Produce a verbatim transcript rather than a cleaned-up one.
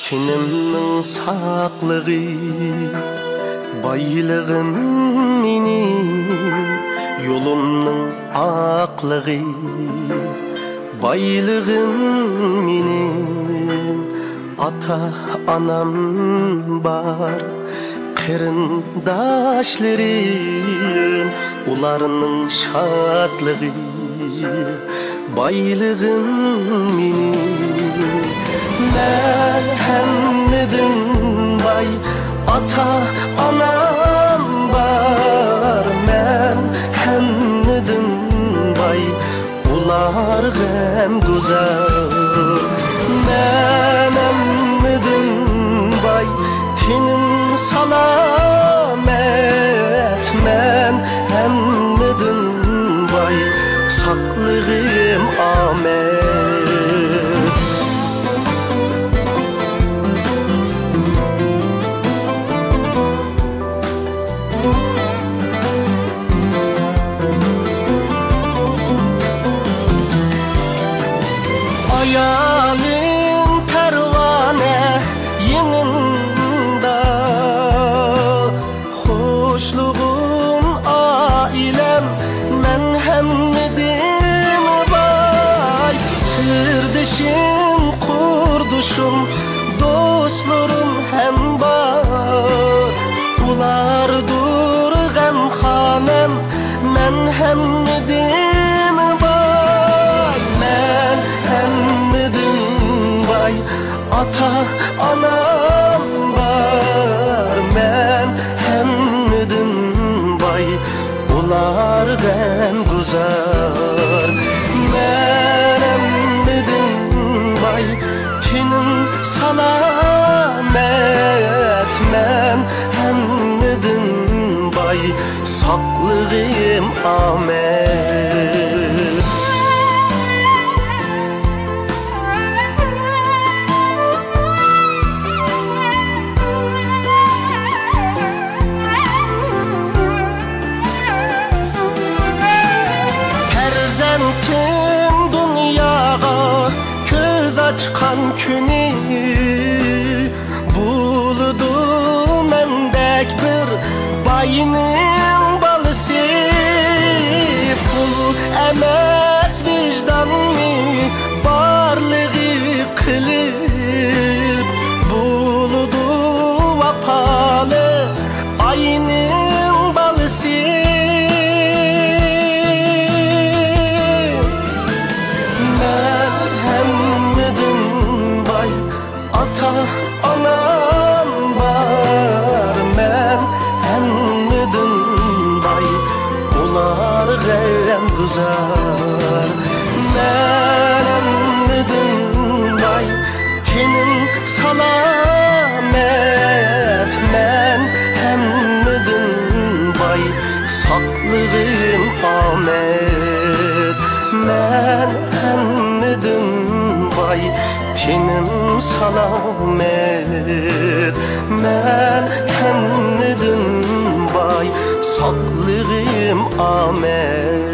تېنىمنىڭ ساقلىقى، بايلىقىم مېنىڭ، يولۇمنىڭ ئاقلىقى، بايلىقىم مېنىڭ. ئاتا-ئانام بار، قېرىنداشلىرىم، ئۇلارنىڭ شادلىقى، بايلىقىم مېنىڭ. مەن ھەممىدىن باي، ئاتا-ئانام بار، مەن ھەممىدىن باي، ئۇلار غەمگۈزار. مەن ھەممىدىن باي، تېنىم سالامەت، مەن ھەممىدىن باي، ساقلىقىم ئامەت. ئايالىم پەرۋانە يېنىمدا، خوشلۇقۇم ئائىلەم، مەن ھەممىدىن باي. سىردىشىم، قۇردىشىم، دوستلىرىم ھەم بار. ئۇلاردۇر غەمخانەم، مەن ھەممىدىن باي، مەن ھەممىدىن باي. ئاتا-ئانام بار، مەن ھەممىدىن باي. ئۇلار غەمگۈزار، مەن ھەممىدىن باي. تېنىم سالامەت، مەن ھەممىدىن باي، ساقلىقىم ئامەت. پەرزەنتىم دۇنياغا كۆز ئاچقان كۈنى، بولىدۇ مەندەك بىر باينىڭ بالىسى. پۇل ئەمەس ۋىجداننى بارلىقى قىلىپ، بولىدۇ ۋاپالىق ئاينىڭ بالىسى. مەن ھەممىدىن باي، ئاتا-ئانام بار، مەن ھەممىدىن باي، ئۇلار غەمگۈزار. مەن ھەممىدىن باي، تېنىم سالامەت، مەن ھەممىدىن باي، ساقلىقىم ئامەت. مەن ھەممىدىن باي، تېنىم سالامەت، مەن ھەممىدىن باي، ساقلىقىم ئامەت.